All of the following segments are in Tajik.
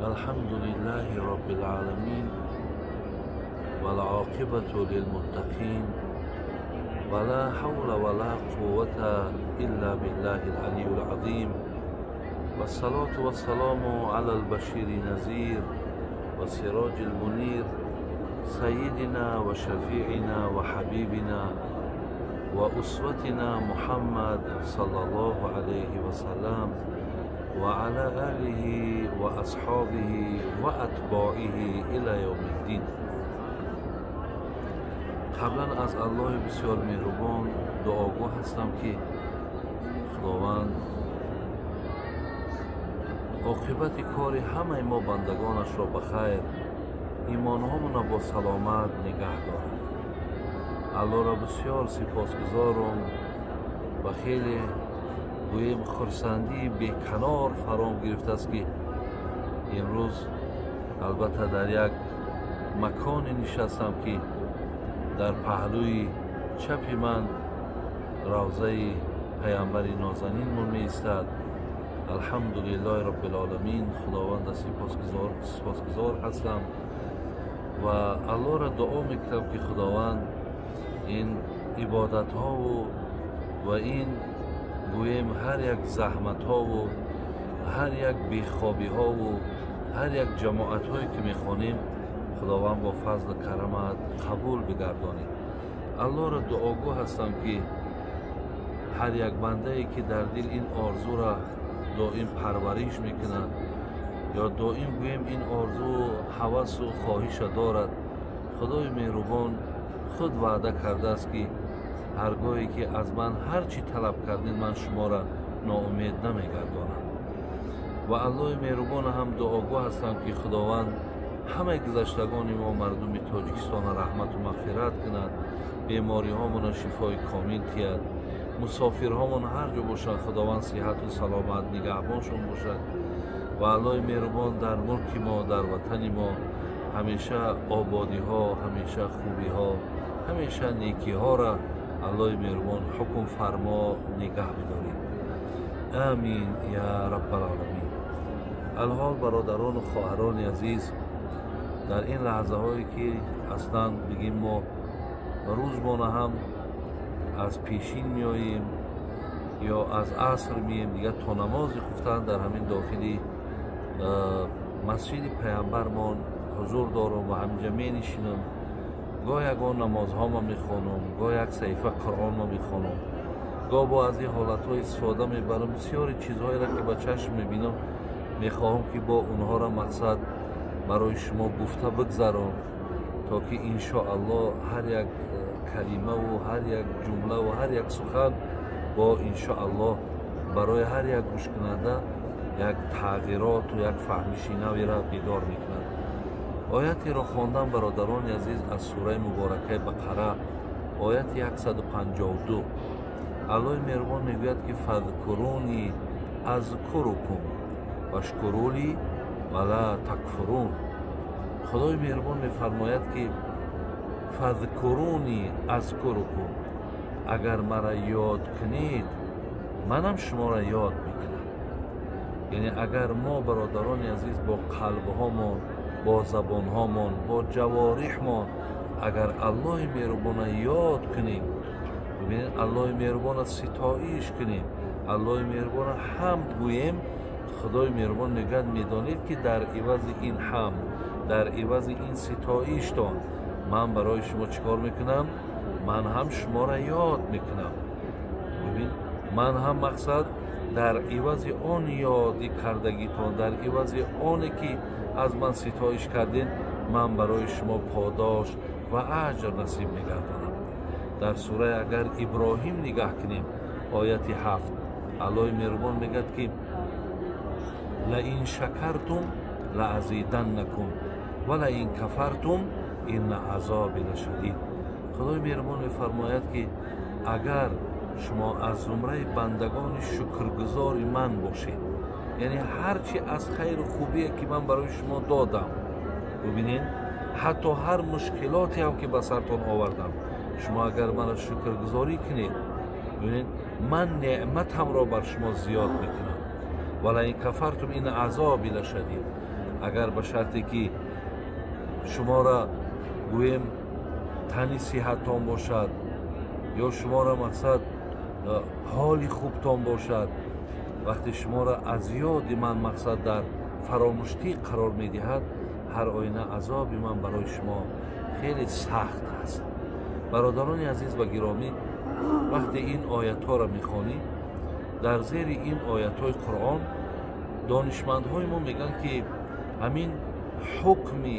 الحمد لله رب العالمين والعاقبة للمتقين ولا حول ولا قوة إلا بالله العلي العظيم والصلاة والسلام على البشير النذير والسراج المنير سيدنا وشفيعنا وحبيبنا وأسوتنا محمد صلى الله عليه وسلم وعلى آله وأصحابه وأتباعه إلى يوم الدين. قبلا از الله بسیار مهربان دعاگو هستم که خداوند عاقبت کار همه ما بندگانش را به خیر، ایمانهامون را با سلامت نگه دارد. الله را بسیار سپاسگزارم و خیلی گوییم خرسندی بیکنار فرام گرفته است که امروز البته در یک مکان نشستم که در پهلوی چپ من روضه پیامبر نازنینمون می ایستد. الحمدلله رب العالمین، خداوند سپاسگزار هستم و الله را دعا میکنم که خداوند این عبادت ها و این گوییم هر یک زحمت ها و هر یک بیخوابی ها و هر یک جماعت هایی که میخوانیم خداوند با فضل کرمت قبول بگردانید. الله را دعاگو هستم که هر یک بنده ای که در دل این آرزو را دائم پرورش میکند یا دائم گوییم این آرزو هوس و خواهش دارد، خدای مهربان خود وعده کرده است که هرگاهی که از من هر چی طلب کردین من شما را ناامید نمیگردانم. و الله مهربان هم دعاگو هستم که خداوند همه گذشتگان ما مردم تاجیکستان رحمت و مغفرت کند، بیماری هامون شفای کامل تید، مسافرهامون هر جا باشند خداوند صحت و سلامت نگهبانشون باشد. و الله مهربان در ملک ما، در وطن ما همیشه آبادی ها، همیشه خوبی ها، همیشه نیکی ها را الله مهربان حکم فرما نگه بدارید. آمین یا رب العالمین. الحال برادران و خواهران عزیز، در این لحظه هایی که اصلا بگیم ما روزمانه هم از پیشین میاییم یا از عصر میاییم دیگه تا نماز خفتن در همین داخلی مسجد پیامبرمان حضور دارم و همینجا می نشینم. گاه یگان نمازها ما میخوانم، گاه یک صحیفه قرآن ما میخوانم، گاه با از این حالت های استفاده میبرم. بسیاری چیزهایی را که با چشم میبینم میخواهم که با اونها را مقصد برای شما گفته بگذارم تا که انشاءالله هر یک کلمه و هر یک جمله و هر یک سخن با انشاءالله برای هر یک گوش کننده یک تغییرات و یک فهمش نوی را بیدار میکند. آیتی را خواندم برادران عزیز از سوره مبارکه بقره، آیت 152. الله مهربان میگوید که فذکرونی اذکرکم واشکروا لی ولا تکفرون. خدای مهربان میفرماید که فذکرونی اذکرکم، اگر مرا یاد کنید منم شما را یاد میکنم. یعنی اگر ما برادران عزیز با قلبهامون، با زبانهامون، با جوارحمان اگر الله مهربان یاد کنیم، ببینید الله مهربان ستایش کنیم، الله مهربان حمد گوییم، خدای مهربان میگوید میدانید که در عوض این حمد، در عوض این ستایشتان من برای شما چیکار میکنم؟ من هم شما را یاد میکنم. ببین من هم مقصد در عوض آن یادی کردگیتان، در عوض آنی که از من ستایش کردین، من برای شما پاداش و اجر نصیب میگردانم. در سوره اگر ابراهیم نگاه کنیم آیت 7، الله مهربان میگد که لئن شکرتم لازیدنکم ولئن کفرتم این عذابی لشدید. خدای مهربان میفرماید که اگر شما از زمره بندگان شکرگزار من باشید، یعنی هرچی از خیر و خوبیه که من برای شما دادم، ببینین حتی هر مشکلاتی هم که به سرتان آوردم، شما اگر من شکرگزاری کنید، ببینید من نعمتم را بر شما زیاد میکنم. ولئن کفرتم این عذابی لشدید. Агар ба шарте ки шуморо гӯем тани сиҳаттон бошад ё шуморо мақсад ҳоли хубтон бошад, вақте шуморо аз ёди ман мақсад дар фаромӯштӣ қарор медиҳад, ҳар оина азоби ман барои шумо хеле сахт аст. Бародарони азиз ва гиромӣ, вақте ин оятҳоро мехонӣ, дар зери ин оятҳои Қуръон донишмандҳои мо мегӯянд, ки ҳамин ҳукми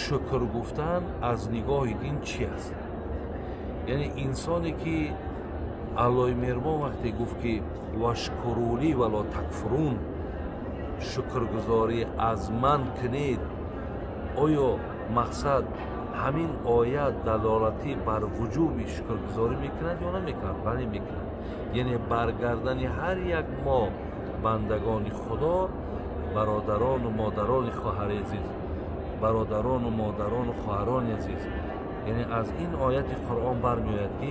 шукр гуфтан аз нигоҳи дин чи аст? Яъне инсоне ки Аллоҳи меҳрубон вақте гуфт ки вашкурули вало такфурун, шукргузорӣ аз ман кунед, оё мақсад ҳамин оят далолатӣ бар вуҷуби шукргузорӣ мекунад ё намекунад? Бале, мекунад. Яъне баргардани ҳар як мо бандагони Худо, бародарону модарони хоҳари азиз, бародарону модарону хоҳарони азиз, яъне аз ин ояти Қуръон бармеояд, ки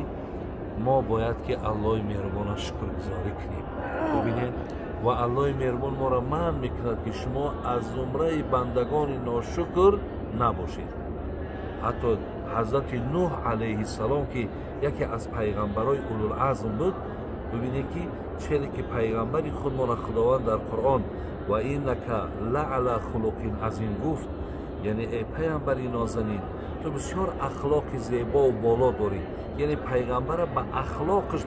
мо бояд ки Аллоҳи меҳрубона шукргузорӣ кунем. Бибинед, ва Аллоҳи меҳрубон моро манъ мекунад, ки шумо аз зумраи бандагони ношукр набошед. Ҳатто ҳазрати Нуҳ алайҳиссалом, ки яке аз пайғамбарои улулазм буд, бибинед ки челе ки пайғамбари худмона Худованд дар Қуръон ва иннака лаъала хулуқин азим гуфт, яъне эй пайғамбари нозанин, ту бисёр ахлоқи зебову боло дорӣ. Яъне пайғамбара ба ахлоқаш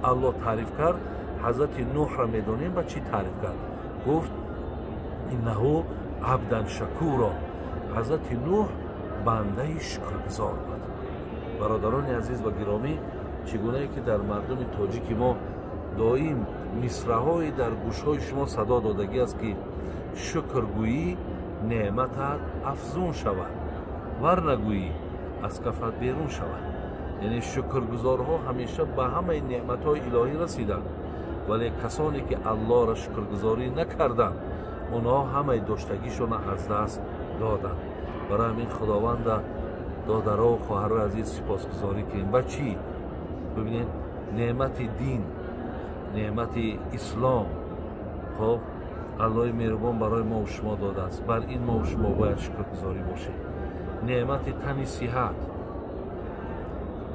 Аллоҳ таъриф кард. Ҳазрати Нуҳро медонем ба чӣ таъриф кард? Гуфт иннаҳу абдан шакуро. Ҳазрати Нуҳ бандаи шукргузор буд. Бародарони азиз ва гиромӣ, чӣ гунае ки дар мардуми тоҷики мо доим мисраҳое дар гӯшҳои шумо садо додагӣ аст, ки шукргӯӣ неъматат афзун шавад, вар нагӯӣ аз кафат берун шавад. Яъне шукргузорҳо ҳамеша ба ҳамаи неъматҳои илоҳӣ расиданд, вале касоне ки Аллоҳро шукргузорӣ накарданд, онҳо ҳамаи доштагишонро аз даст доданд. Барои ҳамин Худованда додарову хоҳарои азиз сипосгузорӣ кунем. Ба чӣ? Бибинед, неъмати дин, неъмати ислом, хоб Аллоҳи меҳрубон барои мо шумо додааст. Бар ин мо шумо бояд шукргузорӣ бошем. Неъмати тани сиҳат,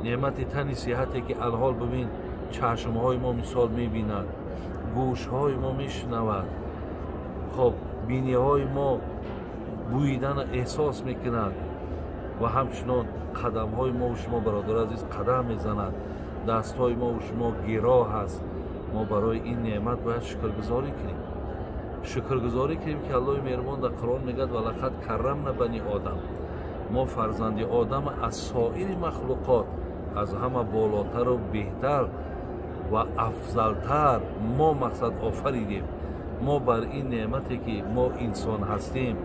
неъмати тани сиҳате ки алҳол бибин, чашмҳои мо мисол мебинад, гӯшҳои мо мешунавад, хоб биниҳои мо бӯидана эҳсос мекунад ва ҳамчунон қадамҳои мо шумо, бародари азиз, қадам мезанад, дастҳои мо шумо гироҳ аст. Мо барои ин неъмат бояд шукргузорӣ кунем. Шукргузорӣ кунем, ки Аллоҳи меҳрубон дар Қуръон мегӯяд ва лақад каррамна бани одам. Мо фарзанди одам аз соири махлуқот аз ҳама болотару беҳтар ва афзалтар мо мақсад офаридем. Мо бар ин неъмате ки мо инсон ҳастем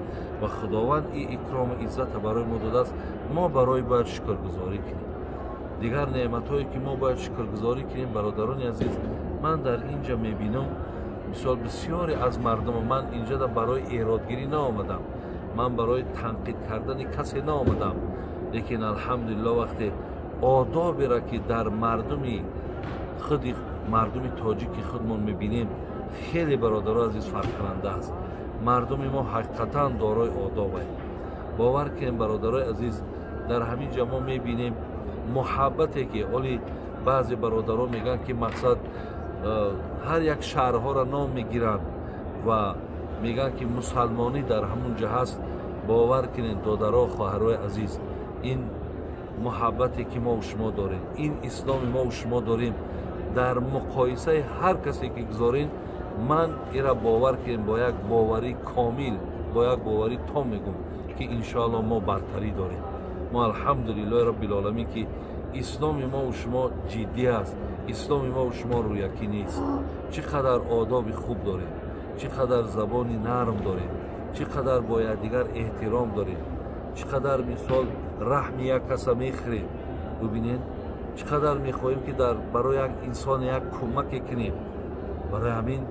ва Худованд ин икрому иззата барои мо додааст, мо барои бояд шукргузорӣ кунем. Дигар неъматҳое ки мо бояд шукргузорӣ кунем, бародарони азиз, ман дар инҷа мебинам мисол бисёре аз мардум, ман инҷа барои эродгирӣ наомадам, ман барои танқид кардани касе наомадам, лекин алҳамдулилло вақте одоберо ки дар мардуми худи мардуми тоҷики худмон мебинем, хеле бародаро азиз фарқкунанда аст. Мардуми мо ҳақиқатан дорои одобанд. Бовар кунем, бародарои азиз, дар ҳамин ҷа мо мебинем муҳаббате ки оли баъзе бародаро мегӯянд, ки мақсад ҳар як шаҳрҳоро ном мегиранд ва мегӯянд, ки мусалмонӣ дар ҳамун ҷа ҳаст. Бовар кунед, додаро, хоҳарои азиз, ин муҳаббате ки мо шумо дорем, ин исломи мо шумо дорем, дар муқоисаи ҳар касе ки гузорем, ман ира бовар кунем бо як боварии комил, бо як боварии том мегӯм, ки иншоалло мо бартарӣ дорем. Мо алҳамдулиллоҳи роббил оламин, ки исломи мо шумо ҷиддӣ аст, исломи мо шумо рӯякӣ нест. Чӣ қадар одоби хуб дорем, чӣ қадар забони нарм дорем, чӣ қадар бо якдигар эҳтиром дорем, чӣ қадар мисол раҳми як каса мехӯрем. Бибинед, чӣ қадар мехоҳем, ки барои як инсон як кӯмаке кунем. Барои ҳамин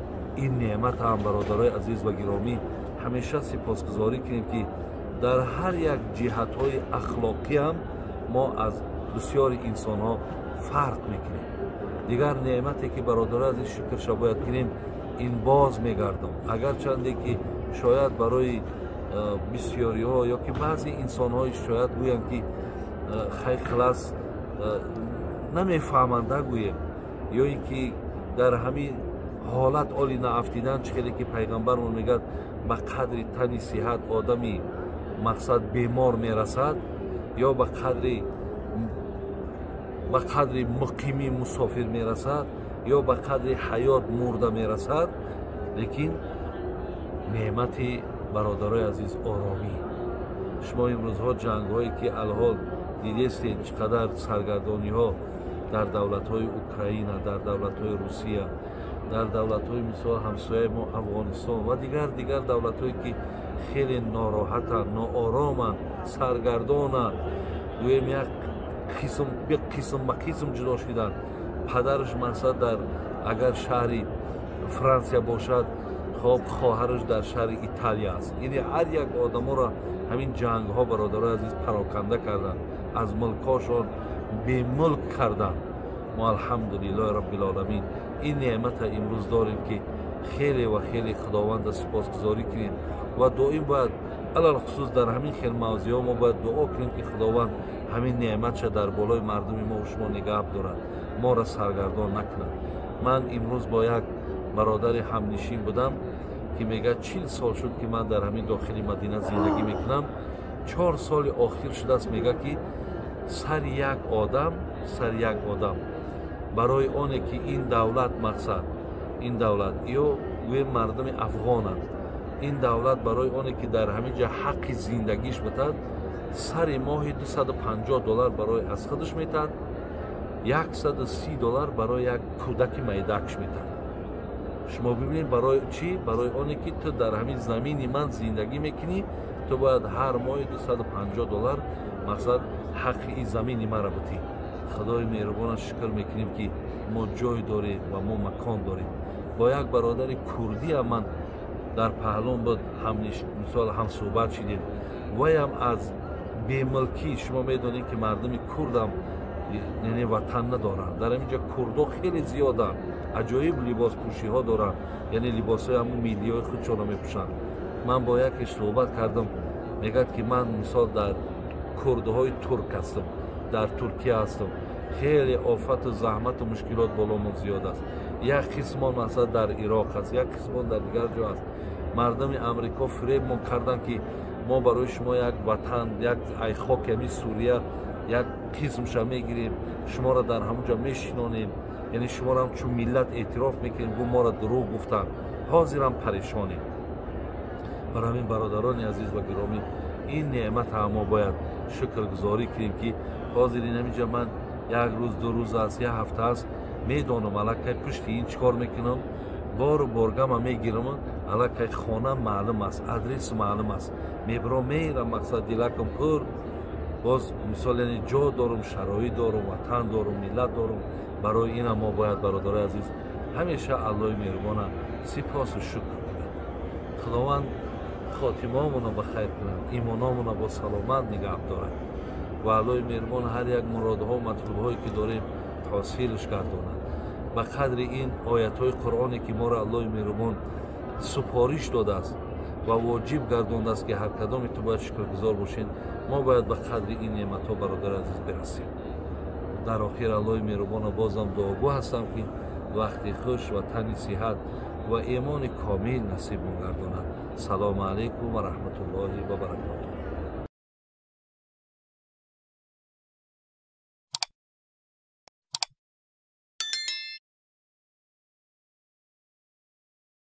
ин неъмат ҳам, бародарои азиз ва гиромӣ, ҳамеша сипосгузорӣ кунем, ки дар ҳар як ҷиҳатҳои ахлоқӣ ҳам мо аз бисёри инсонҳо фарқ мекунем. Дигар неъмате ки, бародарои азиз, шукрша бояд кунем, ин боз мегардам, агарчанде ки Шояд барои бисёриҳо ё ки баъзе инсонҳои шояд гӯянд, ки хай, хилас, намефаҳманда гӯем, ё ин ки дар ҳамин ҳолат оли наафтидан, чӣ хеле ки пайғамбармон мегӯяд, ба қадри тани сиҳат одами мақсад бемор мерасад, ё ба қадри муқимӣ мусофир мерасад, ё ба қадри ҳаёт мурда мерасад. Лекин неъмати, бародарои азиз, оромӣ. Шумо имрӯзҳо ҷангҳое ки алҳол дидестед, чӣ қадар саргардониҳо дар давлатҳои Украина, дар давлатҳои Русия, дар давлатҳои, мисол, ҳамсояи мо Афғонистон ва дигар давлатҳое ки хеле нороҳатанд, ноороманд, саргардонанд, гӯем, як қисм як қисм ба қисм ҷудо шуданд. Падараш, мақсад, дар агар шаҳри Франсия бошад, хоб, хоҳараш дар шаҳри Италия аст. Яъне ҳар як одаморо ҳамин ҷангҳо, бародарои азиз, пароканда карданд, аз мулкҳошон бемулк карданд. Мо, алҳамдулиллоҳи роббилоламин, ин неъмата имрӯз дорем, ки хеле ва хеле Худованда сипосгузорӣ кунем ва доим бояд, алалхусус дар ҳамин хел мавзеъҳо, мо бояд дуо кунем, ки Худованд ҳамин неъматша дар болои мардуми мо шумо нигаҳ дорад, моро саргардон накунад. Ман имрӯз бо як бародари ҳамнишин будам, ки мегӯяд, 40 сол шуд, ки ман дар ҳамин дохили Мадина зиндагӣ мекунам, 4 соли охир шудааст, мегӯяд, ки сари як одам барои оне ки ин давлат, мақсад, ин давлат ё гӯем мардуми афғонанд, ин давлат барои оне ки дар ҳамин ҷа ҳаққи зиндагиш битад, сари моҳи 250 доллар барои аз худаш метаҳад, 130 доллар барои як кӯдаки майдакш метаҳад. Шумо бибинед, барои чӣ? Барои оне ки ту дар ҳамин замини ман зиндагӣ мекунӣ, ту бояд ҳар моҳи 250 доллар, мақсад, ҳаққи ин замини мара битӣ. Худои меҳрубона шукр мекунем, ки мо ҷой дорем ва мо макон дорем. Бо як бародари курдиам ман дар паҳлон буд, мисол, ҳамсӯҳбат шидем. Ваям аз бемулкӣ, шумо медонед, ки мардуми курдам, яъне, ватан надоранд. Дар ҳамин ҷо курдо хеле зиёданд, аҷоиб либоспӯшиҳо доранд, яъне либосҳои ҳамун миллиҳои худшонро мепӯшанд. Ман бо яке суҳбат кардам, мегӯяд, ки ман, мисол, дар курдҳои турк ҳастам, дар Туркия ҳастам, хеле офату заҳмату мушкилот боломон зиёд аст. Як қисмон, масалан, дар Ироқ аст, як қисмон дар дигар ҷо аст. Мардуми Амрико фиребмон карданд, ки мо барои шумо як ватан, як ай хоки ҳами Сурия як қисмша мегирем, шуморо дар ҳамон ҷо мешинонем, яъне шуморо ҳамчун миллат эътироф мекунем. Гу моро дурӯғ гуфтанд, ҳозирам парешонем. Бар ҳамин, бародарони азиз ва гиромӣ, ин неъмата мо бояд шукргузорӣ кунем, ки ҳозир ин ҳаминҷа ман як рӯз, 2 рӯз аст, як ҳафта аст, медонам аллакай пушти ин чӣ кор мекунам, бору боргама мегирам, аллакай хона маълум аст, адрес маълум аст, мебро мерам, мақсад, дилакам пур боз, мисол, яъне ҷо дорум, шароит дорум, ватан дорум, миллат дорум. Барои ина мо бояд, бародарои азиз, ҳамеша Аллоҳи меҳрубона сипосу шукр кунем. Худованд хотимаомонро ба хайр кунад, имономонро бо саломат нигаҳ дорад ва Аллоҳи меҳрубон ҳар як муродҳо, матлубҳое ки дорем, ҳосилш гардонад. Ба қадри ин оятҳои Қуръоне ки моро Аллоҳи меҳрубон супориш додааст ва воҷиб гардондааст, ки ҳар кадоми ту бояд шукргузор бошед, мо бояд ба қадри ин неъматҳо, бародари азиз, бирасем. Дар охир Аллоҳи меҳрубона бозам дуогӯ ҳастам, ки вақти хуш ва тани сиҳат ва имони комил насибмон гардонад. Салому алайкум ва раҳматуллоҳи ва баракотуҳ.